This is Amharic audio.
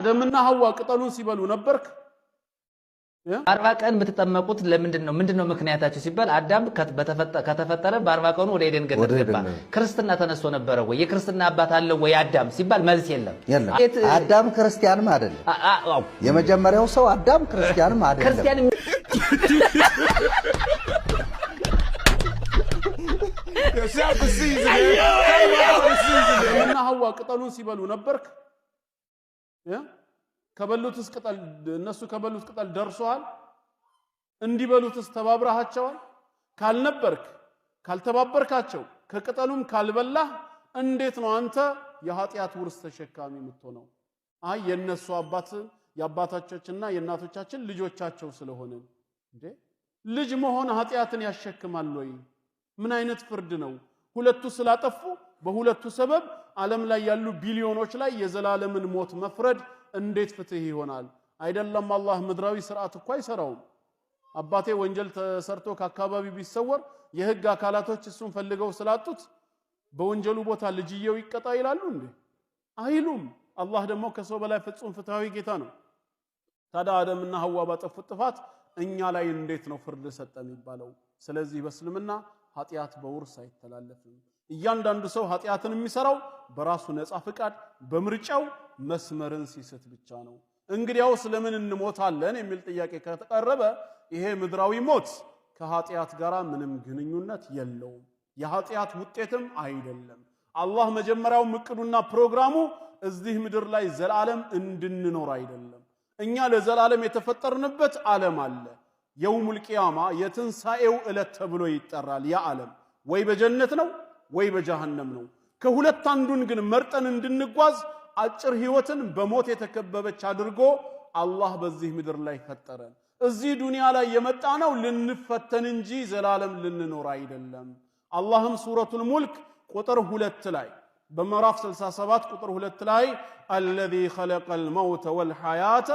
አደምና ሐዋ ቅጠሉን ሲበሉ ነበርክ? 40 ቀን የምትጠመቁት ለምንድን ነው? ምንድን ነው ምክንያታችሁ ሲባል አዳም ከተፈጠረ በ40 ቀኑ ወደ ኤደን ገነት ገባ። ክርስትና ተነስቶ ነበረ ወይ? የክርስትና አባት አለው ወይ አዳም ሲባል መልስ የለም። የለም። አዳም ክርስቲያንም አይደለም። የመጀመሪያው ሰው አዳም ክርስቲያንም አይደለም። ክርስቲያን አደምና ሐዋ ቅጠሉን ሲበሉ ነበርክ? ከበሉትስ ቅጠል፣ እነሱ ከበሉት ቅጠል ደርሶሃል? እንዲበሉትስ ተባብረሃቸዋል? ካልነበርክ፣ ካልተባበርካቸው፣ ከቅጠሉም ካልበላህ እንዴት ነው አንተ የኃጢአት ውርስ ተሸካሚ የምትሆነው? አይ የነሱ አባት የአባቶቻችንና የእናቶቻችን ልጆቻቸው ስለሆነ። እንዴ፣ ልጅ መሆን ኃጢአትን ያሸክማል ወይ? ምን አይነት ፍርድ ነው? ሁለቱ ስላጠፉ በሁለቱ ሰበብ ዓለም ላይ ያሉ ቢሊዮኖች ላይ የዘላለምን ሞት መፍረድ እንዴት ፍትህ ይሆናል? አይደለም፣ አላህ ምድራዊ ስርዓት እኮ አይሰራውም። አባቴ ወንጀል ተሰርቶ ከአካባቢው ቢሰወር የህግ አካላቶች እሱን ፈልገው ስላጡት በወንጀሉ ቦታ ልጅየው ይቀጣ ይላሉ እንዴ? አይሉም። አላህ ደግሞ ከሰው በላይ ፍጹም ፍትሃዊ ጌታ ነው። ታዲያ አደምና ሐዋ ባጠፉት ጥፋት እኛ ላይ እንዴት ነው ፍርድ ሰጠ የሚባለው? ስለዚህ በእስልምና ኃጢአት በውርስ አይተላለፍም። እያንዳንዱ ሰው ኃጢአትን የሚሰራው በራሱ ነፃ ፍቃድ በምርጫው መስመርን ሲስት ብቻ ነው። እንግዲያውስ ለምን እንሞታለን የሚል ጥያቄ ከተቀረበ ይሄ ምድራዊ ሞት ከኃጢአት ጋር ምንም ግንኙነት የለውም። የኃጢአት ውጤትም አይደለም። አላህ መጀመሪያውም እቅዱና ፕሮግራሙ እዚህ ምድር ላይ ዘላለም እንድንኖር አይደለም። እኛ ለዘላለም የተፈጠርንበት ዓለም አለ። የውሙል ቂያማ የትንሣኤው ዕለት ተብሎ ይጠራል። ያ ዓለም ወይ በጀነት ነው ወይ በጀሃነም ነው። ከሁለት አንዱን ግን መርጠን እንድንጓዝ አጭር ህይወትን በሞት የተከበበች አድርጎ አላህ በዚህ ምድር ላይ ፈጠረን። እዚህ ዱንያ ላይ የመጣነው ልንፈተን እንጂ ዘላለም ልንኖር አይደለም። አላህም ሱረቱል ሙልክ ቁጥር 2 ላይ፣ በምዕራፍ 67 ቁጥር 2 ላይ الذي خلق الموت والحياة